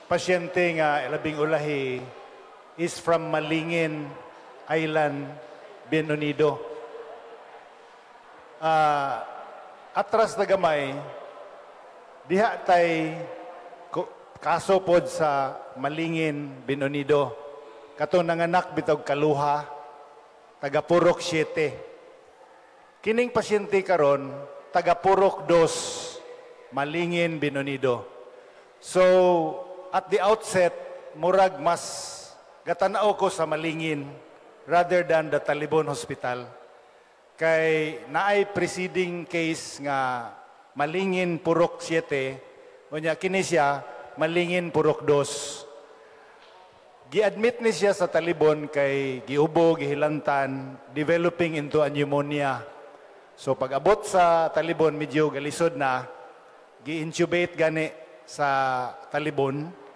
Pasyente nga labing ulahi is from Malingin Island, Bien Unido. Atras na gamay, diha tay kaso pod sa Malingin, Bien Unido. Kato nanganak bitog kaluha, taga Purok 7. Kining pasyente karon taga Purok 2, Malingin, Bien Unido. So, at the outset, murag mas gatanaw ko sa Malingin rather than the Talibon Hospital. Kay naay preceding case nga Malingin Purok 7, unya kini siya Malingin Purok 2. Gi-admit ni siya sa Talibon kay giubo, gihilantan, developing into a pneumonia. So pag abot sa Talibon, medyo galisod na, gi-intubate gani sa Talibon.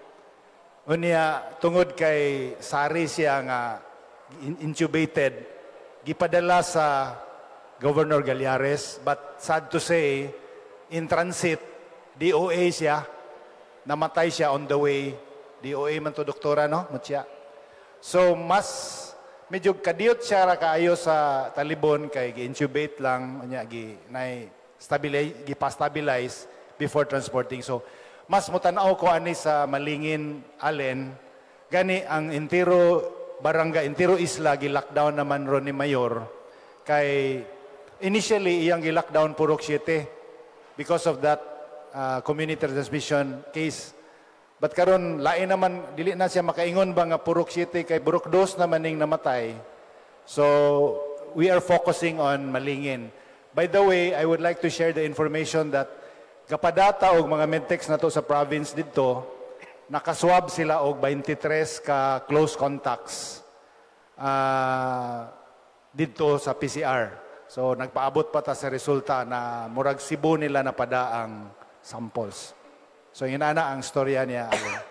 Unya, tungod kay sari siya nga intubated, gipadala sa Governor Gallares, but sad to say, in transit, DOA siya, namatay siya on the way. DOA man to, doktora, no? Mutya. So, mas medyo kadiyot siya ra kaayo sa Talibon kay gi-intubate lang, unya gi nay stabilize, gi-stabilize before transporting. So, mas mutanaw ko ani sa Malingin Allen, gani ang entero barangay, entero isla gi-lockdown naman ron ni Mayor kay initially iyang gi-lockdown Purok 7 because of that community transmission case. But karon lain naman, dili na siya makaingon ba nga Purok 7 kay Purok 2 naman ning namatay. So we are focusing on Malingin. By the way, I would like to share the information that gapadata og mga medtechs nato sa province didto, nakaswab sila og 23 ka close contacts didto sa PCR. So nagpaabot pa ta sa resulta na murag Cebu nila napada ang samples. So yun na ang storya niya. Allen.